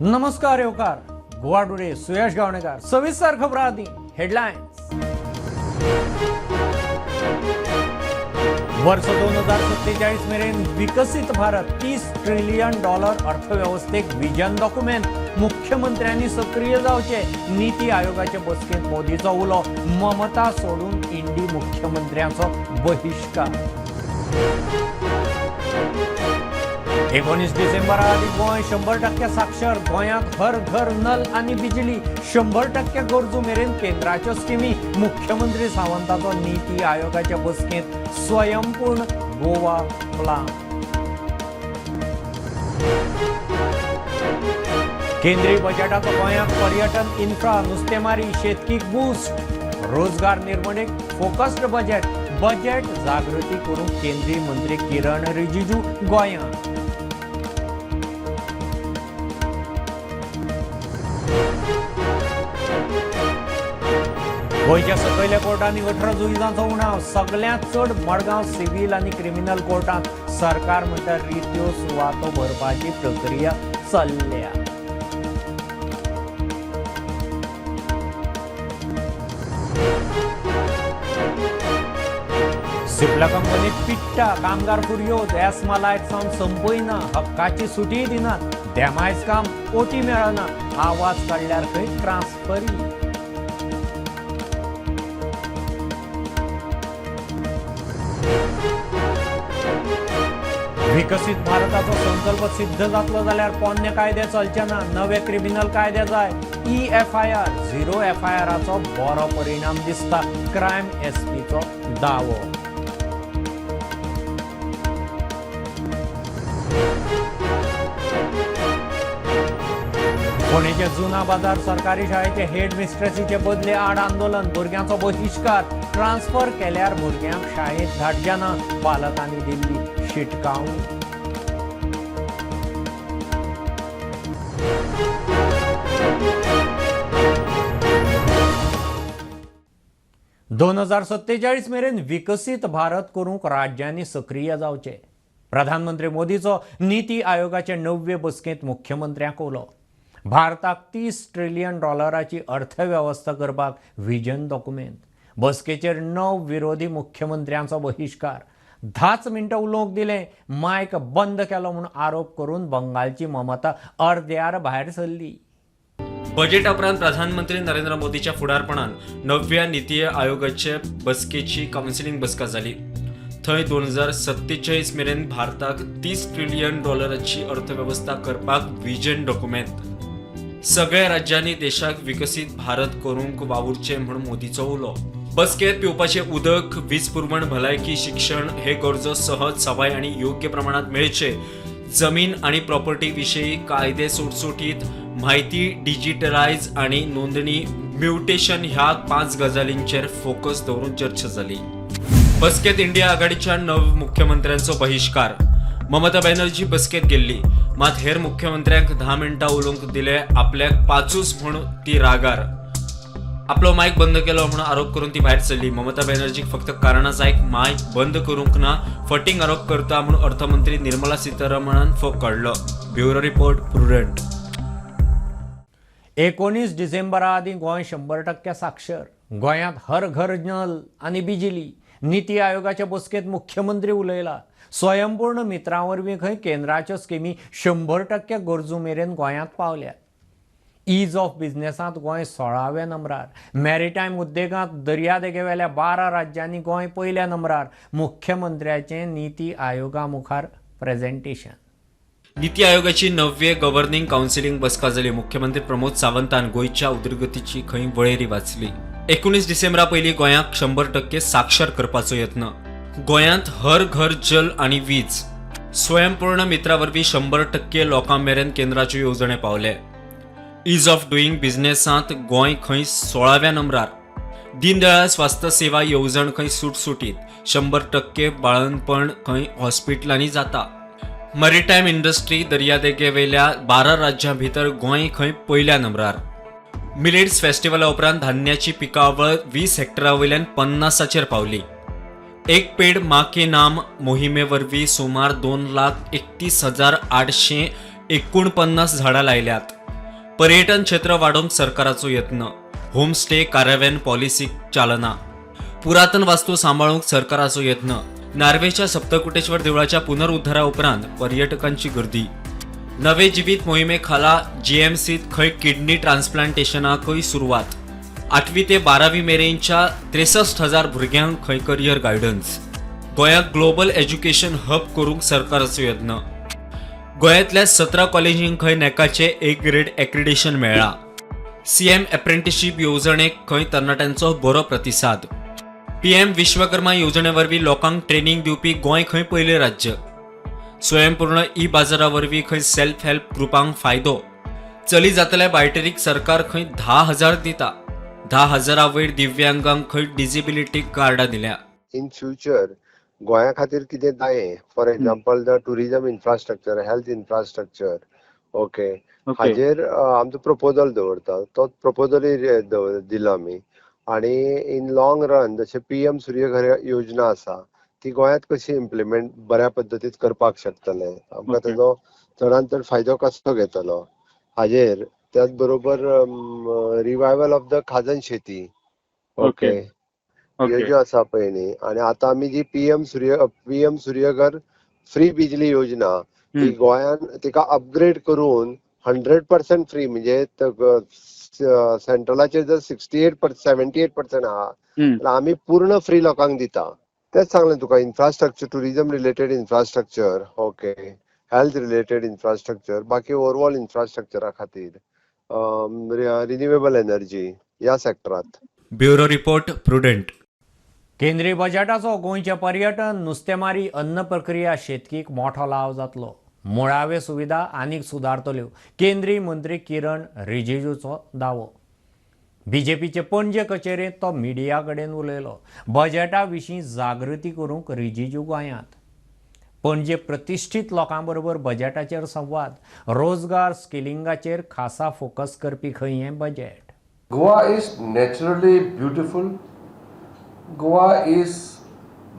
नमस्कार येवकार. गोवा टुडे, सुयश गावणेकर. सविस्तर खबरां आदी हेडलायन्स. वर्स 2047 मेरेन विकसीत भारत, 30 ट्रिलियन डॉलर अर्थवेवस्थेक विजन डॉक्युमेंट. मुख्यमंत्र्यांनी सक्रीय जावचे, नीती आयोगाचे बसकेंत मोदीचो उलो. ममता सोडून इंडी मुख्यमंत्र्यांचो बहिश्कार. 19 डिसेंबरा आदी गोंय 100% साक्षर. गोंयांत हर घर नल आनी बिजली, 100% गरजू मेरेन केंद्राच्यो स्किमी. मुख्यमंत्री सावंताचो नीती आयोगाच्या बसकेंत स्वयंपूर्ण गोवा प्लान. केंद्रीय बजेटाचो गोंयांत पर्यटन, इन्फ्रा, नुस्तेमारी, शेतकीक बूस्ट. रोजगार निर्मणेक फोकस्ड बजेट. बजेट जागृती करूंक केंद्रीय मंत्री किरण रिजिजू गोंयांत. गोंयच्या सकयल्या कोर्टांनी 18 जुईजांचो उणाव. सगल्यांत चड मडगांव सिव्हील आनी क्रिमिनल कोर्टांत. सरकार म्हणटा, रित्यो सुवातो भरपाची प्रक्रिया चल्ल्या. सिप्ला कंपनी पिट्टा, कामगार फुरयोद. एस्मा लायत सावन संपयना, हक्काची सुटीय दिनात. देमायज काम, ओटी मेळना, आवाज काडल्यार खंय ट्रान्सफरी. विकसीत भारताचो संकल्प सिद्ध जातलो जाल्यार पोन्ने कायदे चलचे ना, नवे क्रिमिनल कायदे जाय. E FIR, zero एफआयआराचो बरो परिणाम दिसता, क्रायम एसपीचो दावो. फोंडेचे जुना बाजार सरकारी शाळेचे हेड मिस्ट्रेसीचे बदले आड आंदोलन. भुरग्यांचो बहिश्कार. ट्रान्सफर केल्यार भुरग्यांक शाळेंत धाडचे ना, पालकांनी दिल्ली शिटकावणी. 2047 मेरेन विकसीत भारत करूंक राज्यांनी सक्रीय जावचे, प्रधानमंत्री मोदीचो नीती आयोगाचे णववे बसकेंत मुख्यमंत्र्यांक उलो. भारताक 30 ट्रिलियन डॉलराची अर्थवेवस्था करपाक विजन डॉक्युमेंट. बसकेचेर णव विरोधी मुख्यमंत्र्यांचो बहिश्कार. 10च मिनटां उलोवंक दिलें, मायक बंद केलो म्हूण आरोप करून बंगालची ममता अर्द्यार भायर सरली. बजेटा उपरांत प्रधानमंत्री नरेंद्र मोदीच्या फुडारपणान नव्या नीती आयोगाचे बसकेची कावन्सिलिंग बसका जाली. थंय 2047 मेरेन भारताक 30 ट्रिलियन डॉलराची अर्थवेवस्था करपाक विजन डॉक्युमेंत. सगळ्या राज्यांनी देशाक विकसीत भारत करूंक वावुरचें म्हूण मोदीचो उलो. बसकेत पिवपाचें उदक, वीज पुरवण, भलायकी, शिक्षण हे गरजो सहज, सवाय आनी योग्य प्रमाणात मेळचे, जमीन आणि प्रॉपर्टी विषयी कायदे सुटसुटीत, म्हायती डिजिटलायज आणि नोंदणी, म्युटेशन ह्या पांच गजालींचेर फोकस दवरून चर्चा जाली. बसकेत इंडिया आघाडीच्या 9 मुख्यमंत्र्यांचो बहिश्कार. ममता बॅनर्जी बसकेत गेल्ली, मात हेर मुख्यमंत्र्यांक 10 मिनटां उलोवंक दिले, आपल्याक पांचूच म्हूण ती रागार. आपलो मायक बंद केलो म्हणून आरोप करून ती भायर सरली. ममता बॅनर्जीक फक्त कारणां जायक मायक बंद करूंक ना, फटींग आरोप करता म्हणून अर्थमंत्री निर्मला सीतारामनान फोग काडलो. Bureau report, Prudent. 19 डिसेंबरा आदीं गोंय 100% साक्षर. गोंयांत हर घर नल आनी बिजली. नीती आयोगाच्या बसकेंत मुख्यमंत्री उलयला. स्वयंपूर्ण मित्रां वरवीं खंय केंद्राच्यो स्किमी 100% गरजू मेरेन गोंयांत पावल्यात. ईज ऑफ बिझनेसांत गोंय 16व्या नंबरार. मॅरिटायम उद्देगांत दर्यादेगेवेल्या 12 राज्यांनी गोंय पयल्या नंबरार. मुख्यमंत्र्याचें नीती आयोगा मुखार प्रेझेंटेशन. नीती आयोगाची नव्वे गव्हर्निंग कावन्सिलिंग बसका जाली. मुख्यमंत्री प्रमोद सावंतान गोंयच्या उदरगतीची खंय वळेरी वाचली. 19 डिसेंबरा पयलीं गोंयाक 100% साक्षर करपाचो यत्न. गोंयांत हर घर जल आनी वीज. स्वयंपूर्ण मित्रा वरवीं 100% लोकां मेरेन केंद्राच्यो येवजणे पावले. ईज ऑफ डुईंग बिझनेसांत गोंय खंय 16व्या नंबरार. दीनदयाळ स्वास्थ्य सेवा येवजण खंय सुटसुटीत. 100% बाळंतपण खंय हॉस्पिटलांनी जाता. मरिटायम इंडस्ट्री, दर्यादेगेवेल्या 12 राज्यां भितर गोंय खंय पयल्या नंबरार. मिलेट्स फेस्टिवला उपरांत धान्याची पिकावळ 20 हेक्टरा वयल्यान 50चेर पावली. एक पेड माँ के नाम मोहिमे वरवीं सुमार 2,31,849 झाडां लायल्यात. पर्यटन क्षेत्र वाडोवंक सरकाराचो यत्न. होमस्टे काराव्हॅन पॉलिसीक चालना. पुरातन वास्तू सांबाळूंक सरकाराचो यत्न. नार्वेच्या सप्तकुटेश्वर देवळाच्या पुनरुद्धारा उपरांत पर्यटकांची गर्दी. नवे जिवीत मोहिमे खाला जीएमसीत खंय किडनी ट्रान्सप्लांटेशनाकय सुरवात. 8वी ते 12वी मेरेनच्या 63,000 भुरग्यांक खंय करियर गायडन्स. गोंयाक ग्लोबल एज्युकेशन हब करूंक सरकाराचो यत्न. गोंयांतल्या 17 कॉलेजींक खंय नॅकाचे ए ग्रेड एक्रिडिशन मेळ्ळां. सीएम एप्रेंटिशीप येवजणेक खंय तरणाट्यांचो बरो प्रतिसाद. पीएम विश्वकर्मा येवजणे वरवीं लोकांक ट्रेनींग दिवपी गोंय खंय पयलें राज्य. स्वयंपूर्ण ई बाजारा वरवीं खंय सेल्फ हेल्प ग्रुपांक फायदो. चली जातल्या बायटरीक सरकार खंय 10,000 दिता. 10,000 वयर दिव्यांगांक खंय डिजेबिलिटी कार्डां दिल्या. इन फ्युचर गोंया खातीर कितें जायें, for example, the tourism infrastructure, health infrastructure, okay, हाजेर आमचो प्रपोजल दवरता. तो प्रपोजलय दिलो आमी आनी इन लॉंग रन जशें पीएम सूर्य योजना आसा, ती गोंयांत कशी इम्प्लिमेंट बऱ्या पद्दतीन करपाक शकतले आमकां, तेजो चडान चड फायदो कसो घेतलो हाजेर. त्याच बरोबर रिवायवल ऑफ the खाजन शेती, ओके, ह्यो ज्यो आसा पळय न्ही. आनी आतां आमी जी पीएम सूर्यघर फ्री बिजली योजना ही गोंयान तिका अपग्रेड करून 100% फ्री, म्हणजे सेंट्रलाचेर जर 68, 78% आहा जाल्यार आमी पूर्ण फ्री लोकांक दिता. तेच सांगलें तुका, infrastructure, tourism related infrastructure, okay, health related infrastructure, बाकी ओवरऑल इन्फ्रास्ट्रक्चरा खातीर, रिन्युएबल एनर्जी ह्या सेक्टरात. Bureau report, prudent. केंद्रीय बजेटाचो गोंयचें पर्यटन, नुस्तेमारी, अन्न प्रक्रिया, शेतकीक मोठो लाव जातलो. मुळाव्यो सुविधा आनीक सुदारतल्यो, केंद्रीय मंत्री किरण रिजिजूचो दावो. बीजेपीचे पणजे कचेरेंत तो मिडिया कडेन उलयलो. बजेटा विशीं जागृती करूंक रिजिजू गोंयांत. पणजे प्रतिश्ठीत लोकां बरोबर बजेटाचेर संवाद. रोजगार, स्किलिंगाचेर खासा फोकस करपी खंय हें budget. Goa is naturally beautiful. Goa is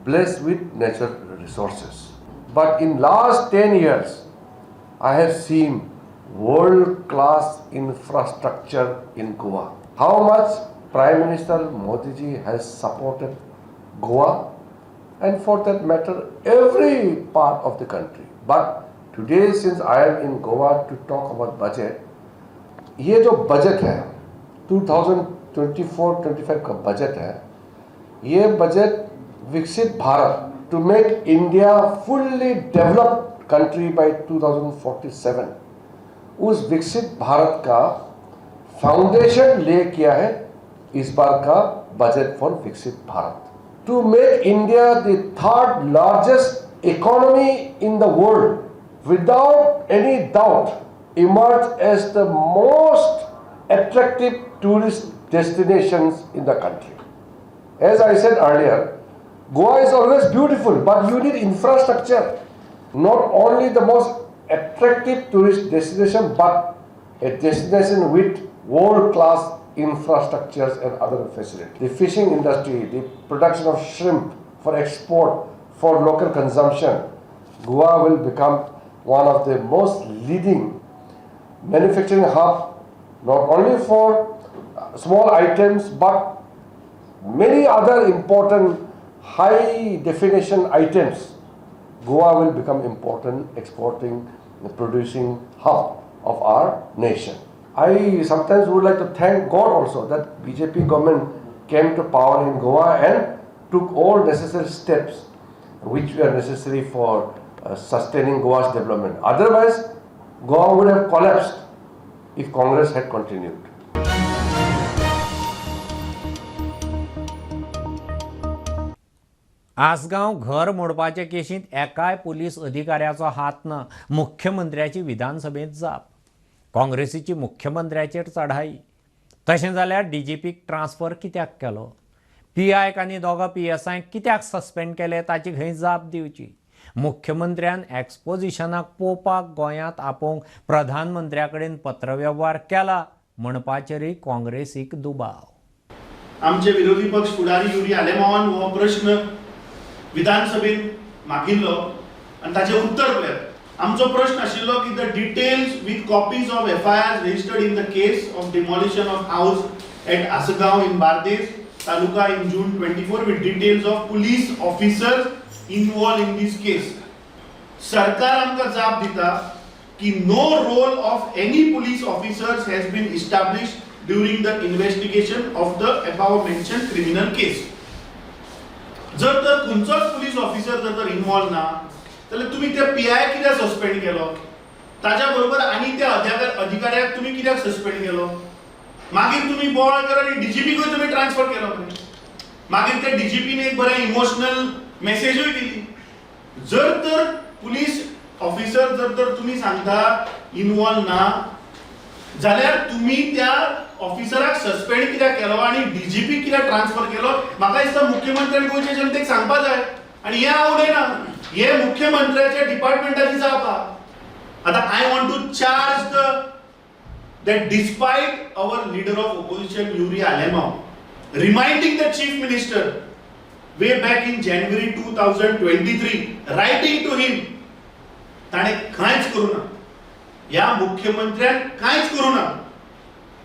blessed with natural resources. But in last 10 years, I have seen world class infrastructure in Goa. How much Prime Minister Modi ji has supported Goa and, for that matter, every part of the country. But today, since I am in Goa to talk about budget, ये जो budget है, 2024-25 का budget है, ये budget विकसित Bharat, to make India fully developed country by 2047, उस विकसित भारत का foundation ले किया है इस bar का budget for विकसित Bharat, to make India the third largest economy in the world, without any doubt emerge as the most attractive tourist destinations in the country. As I said earlier, Goa is always beautiful, but you need infrastructure. Not only the most attractive tourist destination, but a destination with world class infrastructures and other facilities. The fishing industry, the production of shrimp for export, for local consumption, Goa will become one of the most leading manufacturing hub, not only for small items but many other important high definition items. Goa will become important exporting, producing hub of our nation. I sometimes would like to thank God also that BJP government came to power in Goa and took all necessary steps which were necessary for sustaining Goa's development. Otherwise, Goa would have collapsed if Congress had continued. Assagao घर मोडपाचे केशींत एकाय police अधिकाऱ्याचो हात ना, मुख्यमंत्र्याची विधानसभेंत जाप. काँग्रेसीची मुख्यमंत्र्याचेर चढाई. तशें जाल्यार डीजीपीक transfer कित्याक केलो? पीआयक आनी दोगां पीएसआयक कित्याक सस्पेंड केले, ताची खंय जाप दिवची. मुख्यमंत्र्यान एक्सपोजिशनाक पोवपाक गोंयांत आपोवंक प्रधानमंत्र्या कडेन पत्रवेव्हार केला म्हणपाचेरय काँग्रेसीक दुबाव. आमचे विरोधी पक्ष फुडारी युरी आलेमावान हो प्रश्न विधानसभेत मागिल्लो आनी ताचें उत्तर पळयात. आमचो प्रश्न आशिल्लो की the details with copies of FIR registered in the case of demolition of house at Assagao in Bardez taluka in June 24 with details of police officers involve in this case. सरकार आमकां जाप दिता की no role of any police officers has been established during the investigation of the above mention criminal case. जर तर खंयचोच police officer जर तर इनवॉल्व ना जाल्यार तुमी त्या पी I कित्याक सस्पेंड केलो? ताच्या बरोबर आनी त्या अधिकाऱ्याक तुमी कित्याक सस्पेंड केलो? मागीर तुमी बोवाळ करा आनी डीजीपीकूय तुमी ट्रान्सफर केलो खंय. मागीर त्या डीजीपीन एक बरें इमोशनल मेसेजूय दिली. जर तर पुलीस ऑफिसर जर तर तुमी सांगता इनवॉल्व ना जाल्यार तुमी त्या ऑफिसराक सस्पेंड कित्याक केलो आनी डीजीपी कित्याक ट्रान्सफर केलो? म्हाका दिसता मुख्यमंत्र्यान गोंयच्या जनतेक सांगपा जाय. आनी हें हांव उलयना, हें मुख्यमंत्र्याच्या डिपार्टमेंटाची जाप आहा. आतां I want to charge the that despite our leader of opposition Yuri Alemao reminding the chief minister way back in January 2023, writing to him, ताणें कांयच करूं ना. ह्या मुख्यमंत्र्यान कांयच करूं ना.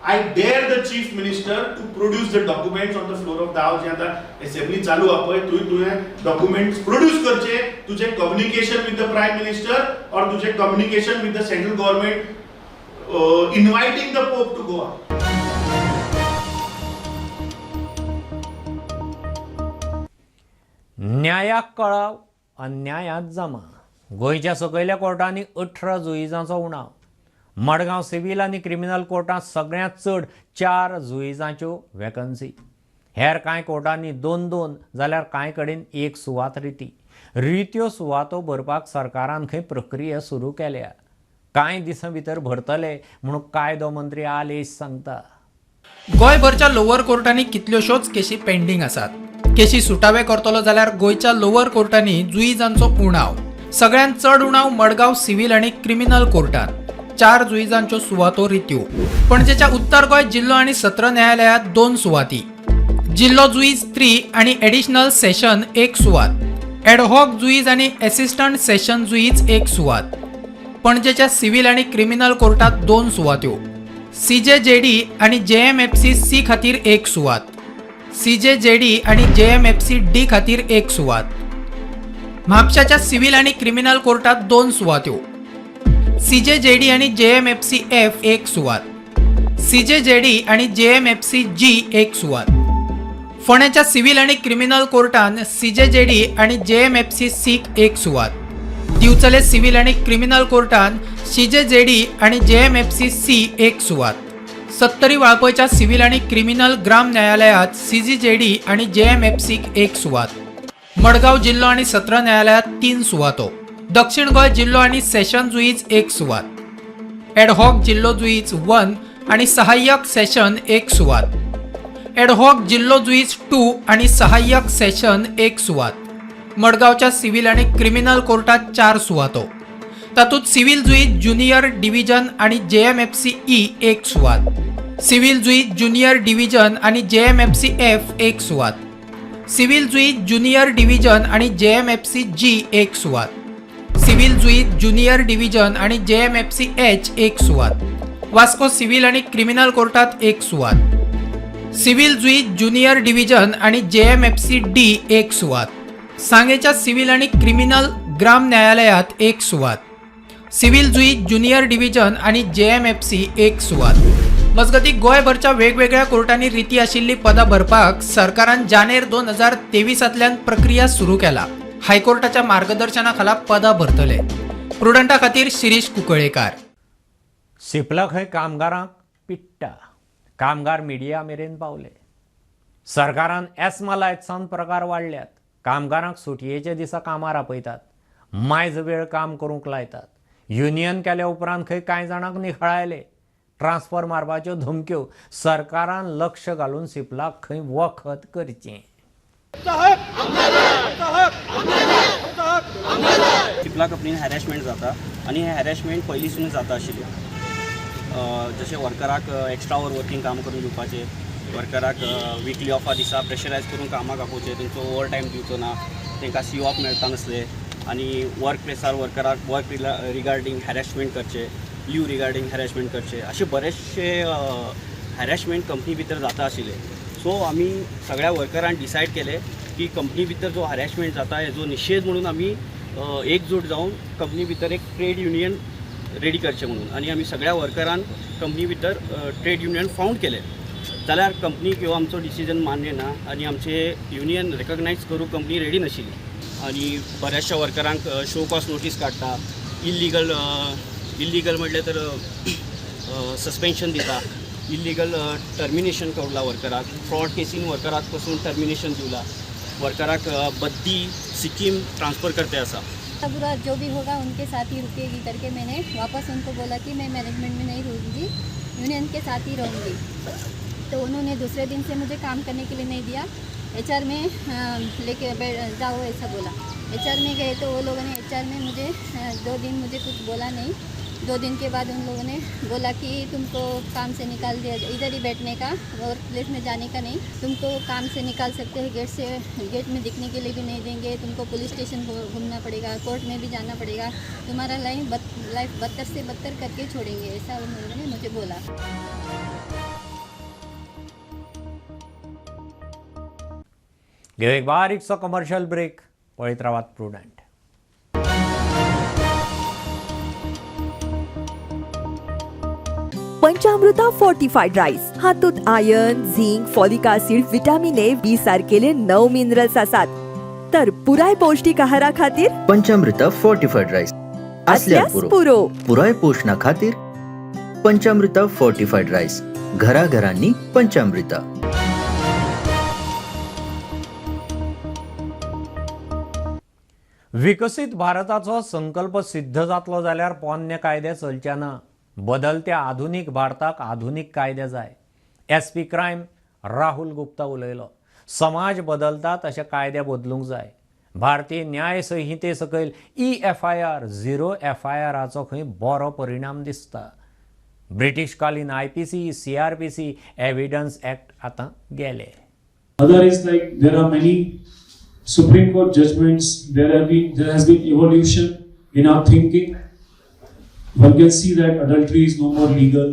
I dare the chief minister to produce the documents on the floor of the house. जे आतां असेंब्ली चालू आहा पळय, तुवें डॉक्युमेंट्स प्रोड्यूस करचे, तुजें communication with the prime minister or तुजें communication with the central government inviting the Pope to Goa. न्यायाक कळाव, अन्यायांत जमा. गोंयच्या सकयल्या कोर्टांनी 18 जुईजांचो उणाव. मडगांव सिव्हील आनी क्रिमिनल कोर्टांत सगळ्यांत चड 4 जुईजांच्यो वेकन्सी. हेर कांय कोर्टांनी 2-2 जाल्यार कांय कडेन 1 सुवात रिती. रित्यो सुवातो भरपाक सरकारान खंय प्रक्रिया सुरू केल्या. कांय दिसां भितर भरतले म्हणून कायदो मंत्री आलेश सांगता. गोंयभरच्या लोअर कोर्टांनी कितल्योश्योच केशी पेंडींग आसात. केशी सुटावे करतलो जाल्यार गोंयच्या लोअर कोर्टांनी जुईजांचो उणाव. सगळ्यांत चड उणाव मडगांव सिव्हील आनी क्रिमिनल कोर्टांत. 4 जुईजांच्यो सुवातो रित्यो. पणजेच्या उत्तर गोंय जिल्लो आनी सत्र न्यायालयांत 2 सुवाती, जिल्लो जुईज 3 आनी एडिशनल सेशन 1 सुवात, एडहॉक जुईज आनी एसिस्टंट सेशन जुईज 1 सुवात. पणजेच्या सिव्हील आनी क्रिमिनल कोर्टात 2 सुवात्यो, सीजेजेडी आनी जेएमएफसी सी खातीर 1 सुवात, सीजेजेडी आनी जेएमएफसी डी खातीर 1 सुवात. म्हापशाच्या सिव्हील आनी क्रिमिनल कोर्टात 2 सुवात्यो, सीजेजेडी आनी जेएमएफसी एफ 1 सुवात, सीजेजेडी आनी जेएमएफसी जी 1 सुवात. फोंड्याच्या सिव्हील आनी क्रिमिनल कोर्टान सीजेजेडी आनी जेएमएफसी सीक 1 सुवात. दिवचले सिव्हील आनी क्रिमिनल कोर्टान सीजेजेडी आनी जेएमएफसी सी 1 सुवात. सत्तरी वाळपयच्या सिव्हील आनी क्रिमिनल ग्राम न्यायालयात सीजीजेडी आनी जेएमएफसीक 1 सुवात. मडगांव जिल्लो आनी सत्र न्यायालयात 3 सुवातो, दक्षिण गोंय जिल्लो आनी सेशन जुईज 1 सुवात, एडहॉक जिल्लो जुईज 1 आनी सहाय्यक सेशन 1 सुवात, एडहॉक जिल्लो जुईज 2 आनी सहाय्यक सेशन 1 सुवात. मडगांवच्या सिव्हील आनी क्रिमिनल कोर्टात 4 सुवातो, तातूंत सिव्हील जुईज ज्युनियर डिव्हिजन आनी जेएमएफसी ई 1 सुवात, सिव्हील जुईज ज्युनियर डिव्हिजन आनी जेएमएफसी एफ 1 सुवात, सिव्हील जुईज ज्युनियर डिव्हिजन आनी जेएमएफसी जी 1 सुवात, सिव्हील जुईज ज्युनियर डिव्हिजन आनी जेएमएफसी एच 1 सुवात. वास्को सिव्हील आनी क्रिमिनल कोर्टात 1 सुवात, सिव्हील जुईज ज्युनियर डिव्हिजन आनी जेएमएफसी डी 1 सुवात. सांगेच्या सिव्हील आनी क्रिमिनल ग्राम न्यायालयात 1 सुवात, सिव्हील जुईज ज्युनियर डिव्हिजन आनी जेएमएफसी 1 सुवात. मजगतीं, गोंयभरच्या वेगवेगळ्या कोर्टांनी रिती आशिल्ली पदां भरपाक सरकारान जानेर 2023तल्यान प्रक्रिया सुरू केला. हायकोर्टाच्या मार्गदर्शना खाला पदां भरतले. प्रुडंटा खातीर शिरीष कुंकळेकार. सिपला खंय कामगारांक पिडटा. कामगार मिडिया मेरेन पावले. सरकारान एस्मा लायत सावन प्रकार वाडल्यात. कामगारांक सुटयेच्या दिसा कामार आपयतात, मायज वेळ काम करूंक लायतात. युनियन केल्या उपरांत खंय कांय जाणांक निखळायले, ट्रान्सफर मारपाच्यो धमक्यो. सरकारान लक्ष घालून सिपलाक खंय वखद करचें. सिप्ला कंपनीन हॅरेसमेंट जाता आनी हें हॅरेसमेंट पयलींसून जाता आशिल्लें. जशें वर्कराक एक्स्ट्रा our working काम करून दिवपाचें, वर्कराक विकली ऑफा दिसा प्रेशरायज करून कामाक आपोवचें, तेंचो ओवर टायम दिवचो ना, तांकां सी ऑफ मेळटा नासलें. आनी वर्क प्लेसार वर्कराक वर्क रिगार्डींग हॅरेसमेंट करचें, लीव रिगार्डींग हॅरेसमेंट करचें, अशे बरेचशे हॅरेसमेंट कंपनी भितर जाता आशिल्ले. सो आमी सगळ्या वर्करान डिसायड केलें की कंपनी भितर जो हॅरेसमेंट जाता हेजो निशेध म्हणून आमी एकजूट जावन कंपनी भितर एक ट्रेड युनियन रेडी करचें म्हणून. आनी आमी सगळ्या वर्करान कंपनी भितर ट्रेड युनियन फावंड केलें. जाल्यार कंपनीक ह्यो आमचो डिसिजन मान्य ना आनी आमचे युनियन रेकगनायज करूंक कंपनी रेडी नाशिल्ली. आनी बऱ्याचशा वर्करांक शो कॉज नोटीस काडटा, इल्लिगल इल्लिगल म्हटलें तर सस्पेन्शन दिता, इल्लिगल टर्मिनेशन कवला वर्कराक, फ्रॉड केसीन वर्कराक पसून टर्मिनेशन दिवला, वर्कराक बद्दी सिक्कीम ट्रान्सफर करते आसा. बुरा जो भी होगा उनके साथ ही रुकेगी करके मैंने वापस उनको बोला कि मैं मैनेजमेंट में नहीं रहूँगी, यूनियन के साथ ही रहूँगी. तो उन्होंने दूसरे दिन से मुझे काम करने के लिए नहीं दिया. एचआर में लेके बैठ जाओ ऐसा बोला. एचआर में गए तो वो लोगों ने एचआर में मुझे 2 दिन मुझे कुछ बोला नहीं. 2 दिन के बाद उन लोगों ने बोला कि तुमको काम से निकाल दिया, इधर ही बैठने का, वर्क प्लेस में जाने का नहीं, तुमको काम से निकाल सकते हैं, गेट से गेट में दिखने के लिए भी नहीं देंगे तुमको, पुलिस स्टेशन घूमना पड़ेगा, कोर्ट में भी जाना पड़ेगा, तुम्हारा लाइफ बदतर से बदतर करके छोड़ेंगे, ऐसा उन लोगों ने मुझे बोला. घेऊ एक बारीकसो कमर्शियल ब्रेक. पळयत रावात प्रुडंट. पंचामृता फोर्टिफाईड राईस हातूंत iron, zinc, folic acid, vitamin A, B सारकेले 9 मिनरल्स आसात, तर पुराय पौष्टिक आहारा खातीर पंचामृता फोर्टिफाईड राईस आसल्यार असल्यास पुरो. पुरो. पुराय पोशणा खातीर पंचामृता फोर्टिफाईड राईस, घराघरांनी पंचामृता. विकसीत भारताचो संकल्प सिद्ध जातलो जाल्यार पोन्ने कायदे चलचे ना. बदलत्या आधुनीक भारताक आधुनीक कायदे जाय. S P crime Rahul Gupta उलयलो. समाज बदलता तशे कायदे बदलूंक जाय. भारतीय न्याय संहिते सकयल E FIR, zero एफआयआराचो खंय बरो परिणाम दिसता. ब्रिटीशकालीन आयपीसी, सीआरपीसी, एव्हिडन्स एक्ट आतां गेले. Other is like there are many Supreme Court judgments. There has been evolution in our thinking. One can see that adultery is no more legal,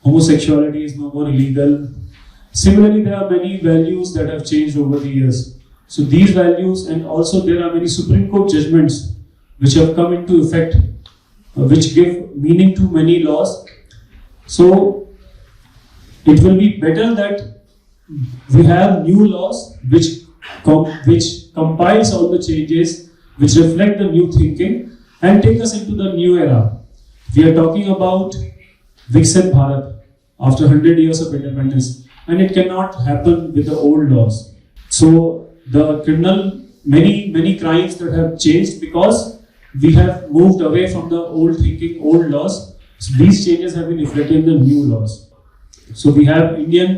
homosexuality is no more illegal. Similarly, there are many values that have changed over the years. So these values, and also there are many Supreme Court judgments which have come into effect, which give meaning to many laws. So it will be better that we have new laws which compiles all the changes, which reflect the new thinking and take us into the new era. We are talking about Viksit Bharat after 100 years of independence, and it cannot happen with the old laws. So the criminal, many many crimes that have changed because we have moved away from the old thinking, old laws. So these changes have been reflected in the new laws. So we have Indian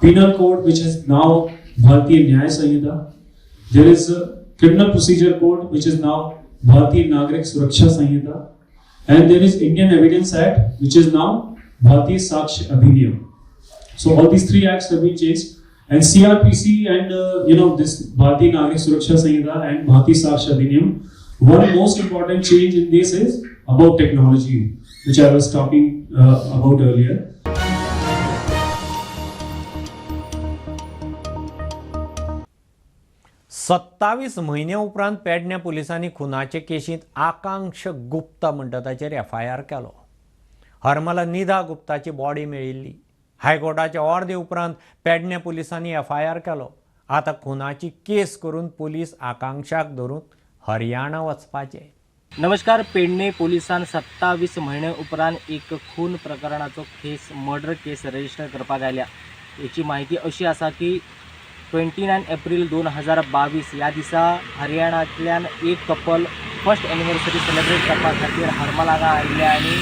Penal Code, which is now Bharatiya Nyaya Sanhita. There is a Criminal Procedure Code, which is now Bharatiya Nagarik Suraksha Sanhita. And there is Indian Evidence Act, which is now Bharatiya Sakshya Adhiniyam. So all these three acts have been changed. And CRPC and this Bharatiya Nagarik Suraksha Sanhita and Bharatiya Sakshya Adhiniyam. One most important change in this is about technology, which I was talking about earlier. 27 म्हयन्या उपरांत पेडण्यां पुलिसांनी खुनाचे केशींत आकांक्ष गुप्ता म्हणटा ताचेर FIR केलो. हरमला निधा गुप्ताची body मेळिल्ली. हायकोर्टाच्या ऑर्दे उपरांत पेडण्यां पुलिसांनी एफआयआर केलो. आतां खुनाची केस करून पुलीस आकांक्षाक धरून हरियाणा वचपाचे. नमस्कार. पेडणे पोलिसान 27 म्हयने उपरांत एक खून प्रकरणाचो केस, मर्डर केस रजिस्टर करपाक आयल्या. हेची म्हायती अशी आसा की 29 एप्रील 2022 ह्या दिसा हरियाणांतल्यान एक कपल फर्स्ट एनिवर्सरी सेलिब्रेट करपा खातीर हरमल हांगा आयिल्ले आनी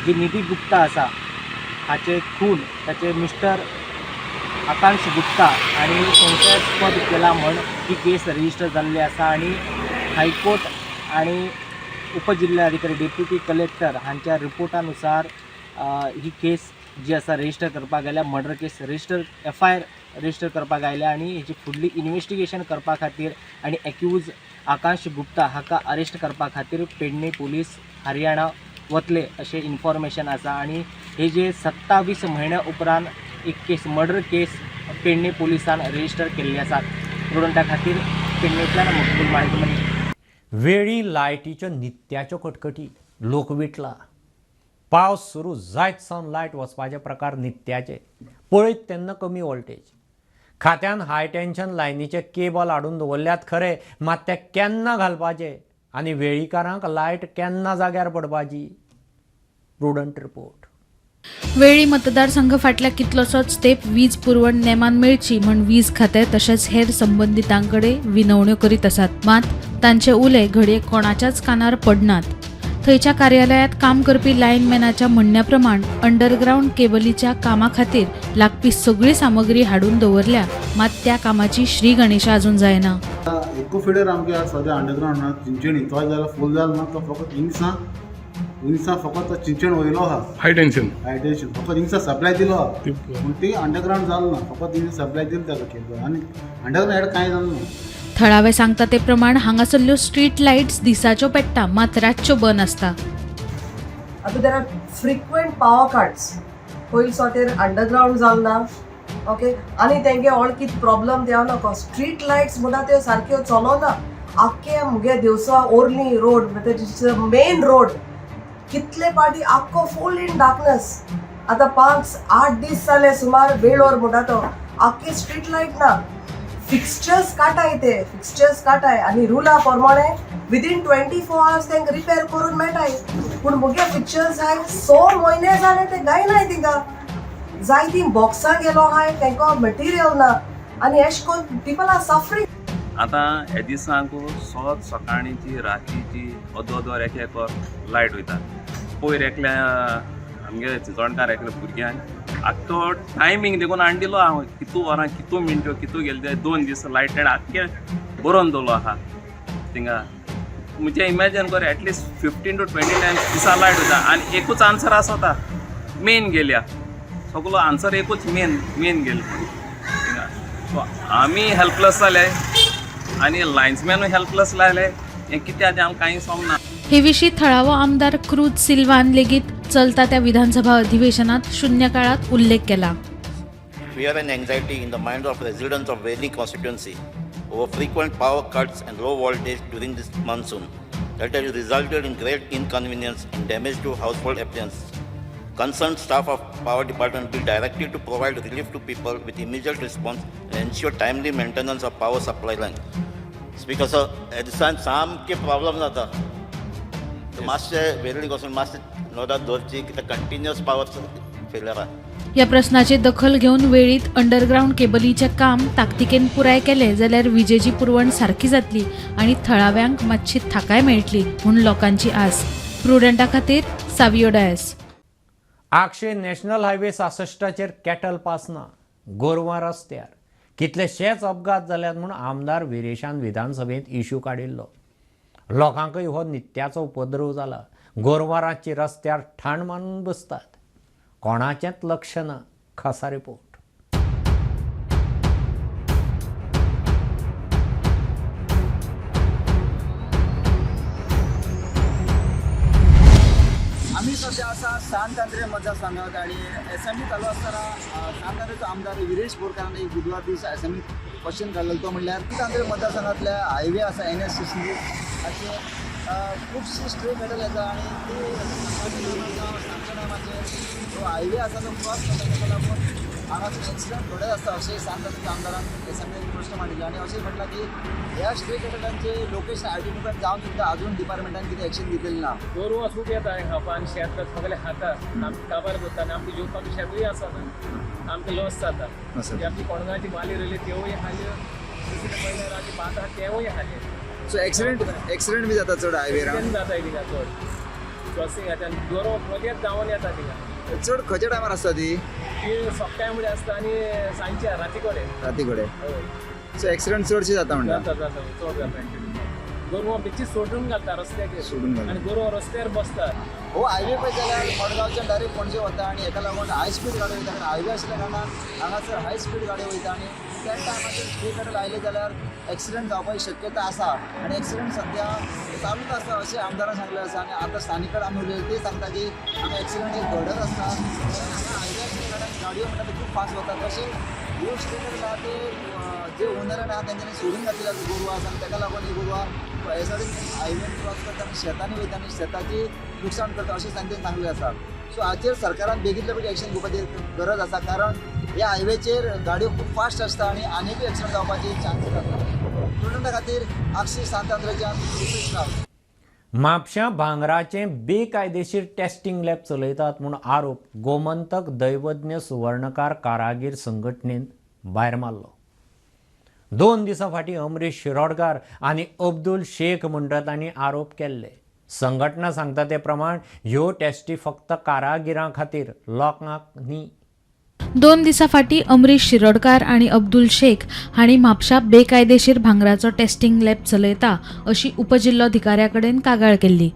जी निधी गुप्ता आसा हाचे खून ताचे मिस्टर आकांश गुप्ता आनी संशयास्पद केला म्हण ही केस रजिस्टर जाल्ली आसा. आनी हायकोर्ट आनी उपजिल्हाधिकारी, डेप्युटी कलेक्टर हांच्या रिपोर्टानुसार ही केस जी आसा रजिस्टर करपाक आयल्या. Murder case register FIR register करपाक आयल्या आनी हेची फुडली इन्वेस्टिगेशन करपा खातीर आनी एक्यूज आकाश गुप्ता हाका अरेस्ट करपा खातीर पेडणे पुलीस हरियाणा वतले अशें इन्फॉर्मेशन आसा. आनी हे जे 27 म्हयन्या उपरांत एक केस मर्डर केस पेडणे पुलिसान रजिस्टर केल्ली आसा. प्रुडंटा खातीर पेडणेंतल्यान मकबूल माणिकमणी. वेळी लायटीच्यो नित्याच्यो कटकटी, लोक विटला. पावस सुरू जायत सावन लायट वचपाचे प्रकार नित्याचे, पळयत तेन्ना कमी वोल्टेज. खात्यान हाय टेन्शन लायनीचे केबल हाडून दवरल्यात खरे, मात ते केन्ना घालपाचे आनी वेळीकारांक लायट केन्ना जाग्यार पडपाची? Prudent report. वेळी मतदारसंघ फाटल्या कितलोसोच तेंप वीज पुरवण नेमान मेळची म्हण वीज खातें तशेंच हेर संबंदितांकडे विनवण्यो करीत आसात. मात तांचे उले घडये कोणाच्याच कानार पडनात. थंयच्या कार्यालयांत काम करपी लायनमॅनाच्या म्हणण्या प्रमाण अंडरग्रावंड केबलीच्या कामा खातीर लागपी सगळी सामग्री हाडून दवरल्या, मात त्या कामाची श्री गणेशा अजून जायना. एकू फिडर आमगे आसा सद्या अंडरग्रावंड चिंचणी, तो जाल्यार फूल जालो ना, तो फकत इंगसा इंगसा फकत चिंचण वयलो आहा. हाय टेन्शन, हाय टेन्शन फकत इंगसा सप्लाय दिलो आहा, पूण ती अंडरग्रावंड जालो ना, फकत इंगसा सप्लाय दिलो ताका केबल आनी अंडरग्रावंड कांय जालें ना. थळावे सांगता ते प्रमाण हांगासरल्यो स्ट्रीट लायट्स दिसाच्यो पेट्टा, मात रातच्यो बंद आसता. आतां there are frequent power cuts. पयलीं सोटेर अंडरग्रावंड जाल ना, ओके, आनी तेंगे ऑल कित प्रॉब्लम ते नाका. स्ट्रीट लायट्स म्हणटा त्यो सारक्यो चलोना. आख्खे मुगे दिवसा ओर्ली रोड मेन रोड कितले पाटी आख्खो फूल इन डार्कनेस. आतां 5-8 दीस जाले सुमार वेळोर म्हणटा तो आख्खी स्ट्रीट लायट ना. फिक्स्चर्स काटाय, ते फिक्स्चर्स काटाय आनी रुला प्रमाणे विदीन 24 आवर्स तांकां रिपेर करून मेळटाय, पूण मुगे फिक्स्चर्स हाय 6 म्हयने जाले ते गायनाय. थिंगा जायतीं बॉक्सां गेलो हाय, तांकां मटेरियल ना आनी एश कोन पिपल are suffering. आतां हे दिसांक सद सकाळींची रातीची अर्दो अर्दो एक एक लायट वयता. पयर एकल्या आमगे चिंचोणकार एकल्या भुरग्यांक आख्खो टायमींग देखून हाडून दिलो हांव, कितू वरां कितू मिनट्यो कितू गेले ते 2 दीस लायट तेणें आख्खे बरोवन दवरलो आहा थिंगा. म्हणजे इमॅजन कर एटलिस्ट 15 to 20 times दिसा लायट वयता आनी एकूच आन्सर आसता, मेन गेल्या. सगलो आन्सर एकूच, मेन मेन गेले थिंगा. सो आमी हेल्पलेस जाले आनी लायन्समॅनूय हेल्पलेस जाले. हें कित्याक तें आमकां कांय समजना. हे विशीं थळावो आमदार क्रूज सिल्वान लेगीत चलता त्या विधानसभा अधिवेशनात शून्य काळात उल्लेख केला. Fear and anxiety in the minds of residents of Veli constituency over frequent power cuts and low voltage during this monsoon that has resulted in great inconvenience and damage to household appliances. Concerned staff of power department be directed to provide relief to people with immediate response and ensure timely maintenance of power supply line. Speaker sir, ह्या दिसान सामके problem जाता. मातशें वेर्ली वचून मातशें नदर दवरची कित्याक कंटिन्युअस पावर फेलियर आहा. या प्रश्नाची दखल घेवन वेळीत अंडरग्रावंड केबलीचें काम ताकतिकेन पुराय केलें जाल्यार विजेची पुरवण सारकी जातली आनी थळाव्यांक मातशी थाकाय मेळटली म्हूण लोकांची आस. प्रुडंटा खातीर सावियो डायस. आगशे नॅशनल हायवे 66चेर कॅटल पास ना, गोरवां रस्त्यार कितलेशेच अपघात जाल्यात म्हूण आमदार विरेशान विधानसभेंत इश्यू काडिल्लो. लोकांकय हो नित्याचो उपद्रव जाला. गोरवां रातची रस्त्यार ठाण मारून बसतात, कोणाचेंच लक्ष ना. खासा रिपोर्ट. आमी सद्या आसा सांत आंद्रे मतदारसंघात आनी एसेंब्ली चालू आसतना सांत आंद्रेचो आमदार विरेश बोरकारान एक बुधवार दीस एसेंब्ली क्वेश्चन काडलेलो, तो म्हणल्यार सांत आंद्रे मतदारसंघांतल्या हायवे आसा NH 66 हाचेर खुबशी स्ट्रे कॅटल येता आनी ती सांजच्या टायमाचेर जो हायवे आसा तो क्रॉस करता, ताका लागून हांगासर एक्सिडंट थोडे आसता अशें सांत आंद्रेच्या आमदारान एसेंब्लीन प्रश्न मांडिल्लो. आनी अशें म्हटलां की ह्या स्ट्रे कॅटलांचे लोकेशन आयडेंटिफाय जावन सुद्दां अजून डिपार्टमेंटान कितें एक्शन घेतलेली ना. गोरवां खूब येता खावपा आनी शेत सगळें खाता, आमकां काबार करता आनी आमकां जेवपाक शेतूय आसना, आमकां लॉस जाता. आमची कोणगाची माली रोयली तेवूय खाली, दुसरे म्हणल्यार आमची भात आहा तेवूय खाली. सो एक्सिडंट बी जाता चड हायवेर? एक्सिडंट जाता थिंगा चड क्रॉसिंग जाता आनी गोरवां रोगेच धांवून येता थिंगा. चड खंयच्या टायमार आसता ती? ती सकाळी म्हळ्यार आसता आनी सांजच्या राती कडेन. राती कडेन. सो एक्सिडंट चडशे जाता म्हणटा? जाता जाता, चड जाता एक्सिडंट. गोरवां बेची सोडून घालता रस्त्याचेर, सोडून घालता आनी गोरवां रस्त्यार बसतात. हो हायवे पळय जाल्यार मडगांवच्यान डायरेक्ट पणजे वता आनी हेका लागून हाय स्पीड गाडयो वयता, कारण हायवे आशिल्ल्या कारणान हांगासर हाय स्पीड गाडयो वयता आनी त्या टायमाचेर स्ट्रेट गाडी लायले जाल्यार एक्सिडंट जावपाची शक्यता आसा आनी एक्सिडंट सद्या चालूच आसा अशें आमदारान सांगलें आसा. आनी आतां स्थानीक कडेन आमी उलयले, ते सांगता की हांगा एक्सिडंट एक घडत आसता, हांगा हायवे आशिल्ल्या कारणान गाडयो म्हणटा ते खूब फास्ट वता. तशें ह्यो स्ट्रेट आहा ते जे ओनर आहा तेंच्यांनी सोडून घातलेले आसा गोरवां आसा आनी ताका लागून ही गोरवां हे सायडीन हायवेन क्रॉस करता आनी शेतांनी वयता आनी शेताची लुकसाण करता अशें तांच्यांनी सांगलें आसा. सो हाचेर सरकारान बेगीतल्या बेगीन एक्शन घेवपाची गरज आसा, कारण ह्या हायवेचेर गाडयो खूब फास्ट आसता आनी आनीकूय एक्सिडंट जावपाचे चान्सीस आसा. प्रुडंटा खातीर आक्षी सांत आंद्रेच्यान रुपेश राव. म्हापश्यां भांगराचें बेकायदेशीर टेस्टिंग लॅब चलयतात म्हूण आरोप गोमंतक दैवज्ञ सुवर्णकार कारागीर संघटनेन भायर मारलो. 2 दिसां फाटीं अमरीश शिरोडकार आनी अब्दुल शेख म्हणटा तांणी आरोप केल्ले. संघटना सांगता ते प्रमाण ह्यो टेस्टी फक्त कारागिरां खातीर, लोकांक न्ही. 2 दिसां फाटीं अमरीश शिरोडकार आनी अब्दुल शेख हांणी म्हापशा बेकायदेशीर भांगराचो टेस्टिंग लॅब चलयता अशी उपजिल्लोधिकाऱ्या कडेन कागाळ केल्ली.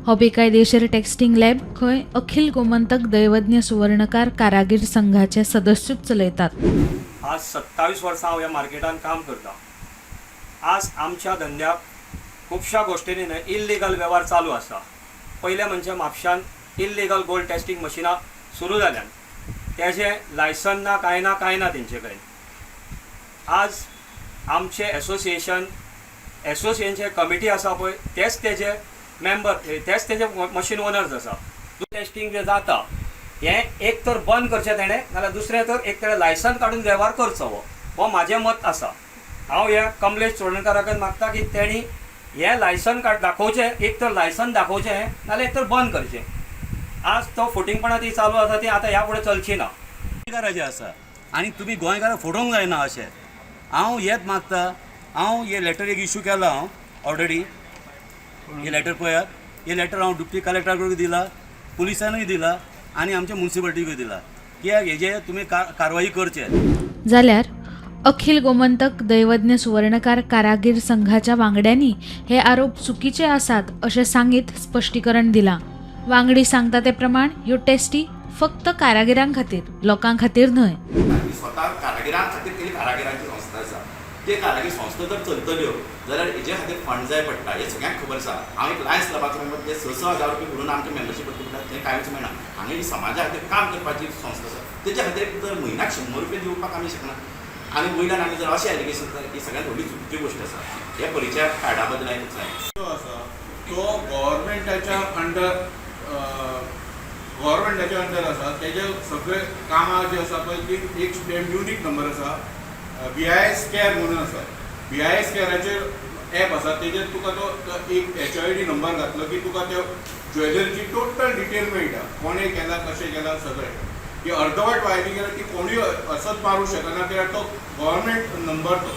हो बेकायदेशीर टेस्टिंग लॅब खंय अखिल गोमंतक दैवज्ञ सुवर्णकार कारागीर संघाचे सदस्यूच चलयतात. आज 27 वर्सां हांव ह्या मार्केटान काम करता. आज आमच्या धंद्याक खुबश्या गोश्टींनी न्हय इल्लिगल वेव्हार चालू आसा. पयलें म्हणजे म्हापशान इल्लिगल गोल्ड टेस्टिंग मशिनां सुरू जाल्यान, तेजें लायसन ना, कांय ना, कांय ना तेंचे कडेन. आज आमचे एसोसिएशनचे कमिटी आसा पळय, तेच तेजे मेंबर, तेच तेजे मशीन ओनर्स आसा. टेस्टिंग जें जाता हें एक तर बंद करचें तेणें, नाल्यार दुसरें तर एक तेणें लायसन काडून वेव्हार करचो. हो म्हाजें मत आसा. हांव ह्या कमलेश चोडणकारा कडेन मागता की तेणी हें लायसन काड दाखोवचें, एक तर लायसन दाखोवचें नाल्यार एक तर बंद करचें. आज तो फटींगपणां ती चालू आसा ती आतां ह्या फुडें चलची ना. गोंयकाराचें आसा आनी तुमी गोंयकाराक फोडोवंक जायना अशें हांव हेच मागता. हांव हे लेटर एक इशू केला हांव ऑलरेडी, हे लेटर पळयात. हे लेटर हांव डुप्टी कलेक्टरा कडेन दिला, पुलिसांनूय दिला आनी आमच्या मुन्सिपालिटीकूय दिला की हेजे तुमी कारवाई करचे. जाल्यार अखिल गोमंतक दैवज्ञ सुवर्णकार कारागीर संघाच्या वांगड्यांनी हे आरोप चुकीचे आसात अशें सांगीत स्पश्टीकरण दिलां. वांगडी सांगता ते प्रमाण ह्यो टेस्टी फक्त कारागिरां खातीर, लोकां खातीर न्हय. स्वता कारागिरां खातीर केली कारागिरांची संस्था आसा, ते कारागीर संस्था जर चलतल्यो जाल्यार हेजे खातीर फंड जाय पडटा, हें सगळ्यांक खबर आसा. हांव एक लायन्स क्लबाचो मेंबर, ते 6-6 हजार रुपया भरून आमकां मेंबरशीप करता पडटा, तें कांयच मेळना. हांगा ही समाजा खातीर काम करपाची संस्था आसा, तेच्या खातीर दर म्हयन्याक 100 रुपया दिवपाक आमी शकना. आनी वयल्यान आमी जर अशें एलिगेशन जाल्यार ही सगळ्यांत व्हडली चुकीची गोश्ट आसा. ह्या परिचय कार्डा बद्दल हांवें तुमकां सांगलें. जो आसा तो गव्हर्मेंटाच्या अंडर, गव्हर्मेंटाच्या अंडर आसा. तेजे सगळे कामां जी आसा पळय ती एक युनीक नंबर आसा, BIS care म्हणून आसा. BIS केअराचेर एप आसा, तेजेर तुका तो एक HID number घातलो की तुका त्या ज्वेलरीची टोटल डिटेल मेळटा, कोणें केला, कशें केलां सगळें. ती अर्दवट वायरिंग केल्यार ती कोणूय असोच मारूंक शकना, कित्याक तो गव्हर्मेंट नंबर, तो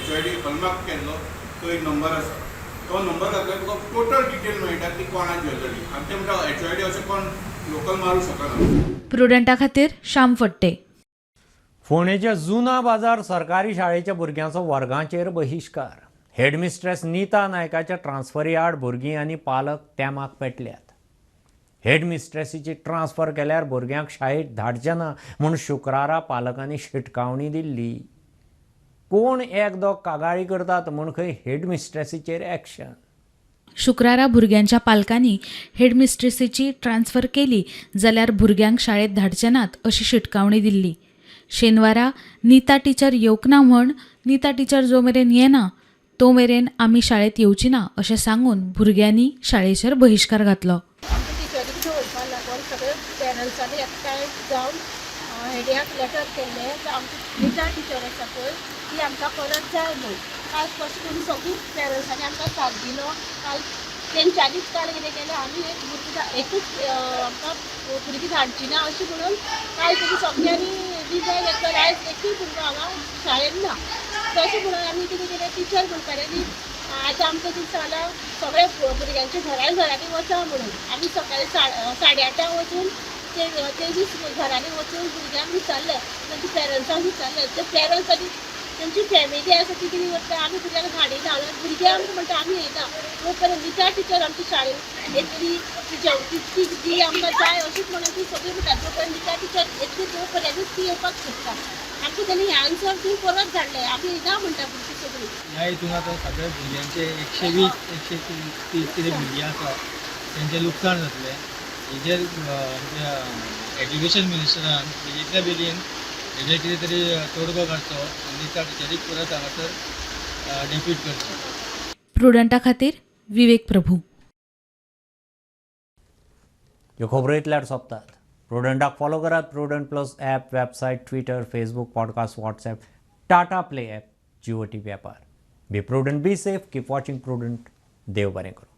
HID hallmark केल्लो तो एक नंबर आसा. तो नंबर घातल्यार तुका टोटल डिटेल मेळटा की कोणा ज्वेलरी. आनी ते म्हणटा HID अशें कोण लोकल मारूंक शकना. प्रुडंटा खातीर श्याम फट्टे. फोंडेच्या जुना बाजार सरकारी शाळेच्या भुरग्यांचो वर्गांचेर बहिश्कार. हेडमिस्ट्रेस नीता नायकाच्या ट्रान्सफरी आड भुरगीं आनी पालक तेमाक पेटल्यात. हेडमिस्ट्रेसीची ट्रान्सफर केल्यार भुरग्यांक शाळेत धाडचे ना म्हूण शुक्रारा पालकांनी शिटकावणी दिल्ली. कोण एक दोग कागाळी करतात म्हूण खंय हेडमिस्ट्रेसीचेर एक्शन. शुक्रारा भुरग्यांच्या पालकांनी हेडमिस्ट्रेसीची ट्रान्सफर केली जाल्यार भुरग्यांक शाळेत धाडचे नात अशी शिटकावणी दिल्ली. शेनवारा नीता टिचर येवंक ना म्हण नीता टिचर जो मेरेन येना तो मेरेन आमी शाळेत येवची ना अशें सांगून भुरग्यांनी शाळेचेर बहिश्कार घातलो. टिचरीक दवरपा लागून सगळे पेरंट्सांनी एकठांय जावन हेड्याक लेटर केल्लें. आमची नीता टिचर आसा पळय ती आमकां परत जाय म्हूण. काल कशें करून सगळीं पेरंट्सांनी आमकां साथ दिलो. काल तेंच्यांनीच काल कितें केलें, आमी एक भुरगीं एकूच आमकां भुरगीं धाडची ना अशें म्हणून काल तेणी सगळ्यांनी रिजायन घेतलो. आयज एकूय भुरगो हांगा शाळेंत ना. तशें म्हणून आमी कितें केलें, टिचर म्हणपाक लागली आतां आमकां कितें सांगलां सगळ्या भुरग्यांच्या घरां घरांनी वचा म्हणून. आमी सकाळी 8:30 वचून ते दीस घरांनी वचून भुरग्यांक विचारलें, तांच्या पेरंट्सांक विचारलें. ते पेरंट्स आनी तेंची फॅमिली आसा ती कितें करता, आमी भुरग्यांक धाडिना, भुरगे आमकां म्हणटा आमी येना. तो पर्यंत निता टिचर आमच्या शाळेंत येतली, ती जी आमकां जाय अशीच म्हणून ती सगळीं म्हणटा. जो पर्यंत निता टिचर येतली तो पर्यंतूच ती येवपाक सोदता. आमकां तेणी हे आन्सर ती परत धाडले, आमी येना म्हणटा भुरगीं सगळीं. ह्या हितून आतां सगळ्या भुरग्यांचे 120 130 कितें भुरगीं आसा तेंचें लुकसाण जातलें. हेजेर आमच्या एज्युकेशन मिनिस्टरान बेगींतल्या बेगीन हेजेर कितें तरी तोडगो काडचो आनी त्या टिचरीक परत हांगासर डेप्यूट करचो. प्रुडंटा खातीर विवेक प्रभू. ह्यो खबरो इतल्यार सोंपतात. प्रुडंटाक फॉलो करात Prudent plus app, website, Twitter, Facebook, podcast, WhatsApp, Tata Play app, Jio TV ॲपार. Be prudent, be safe, keep watching Prudent. देव बरें करूं.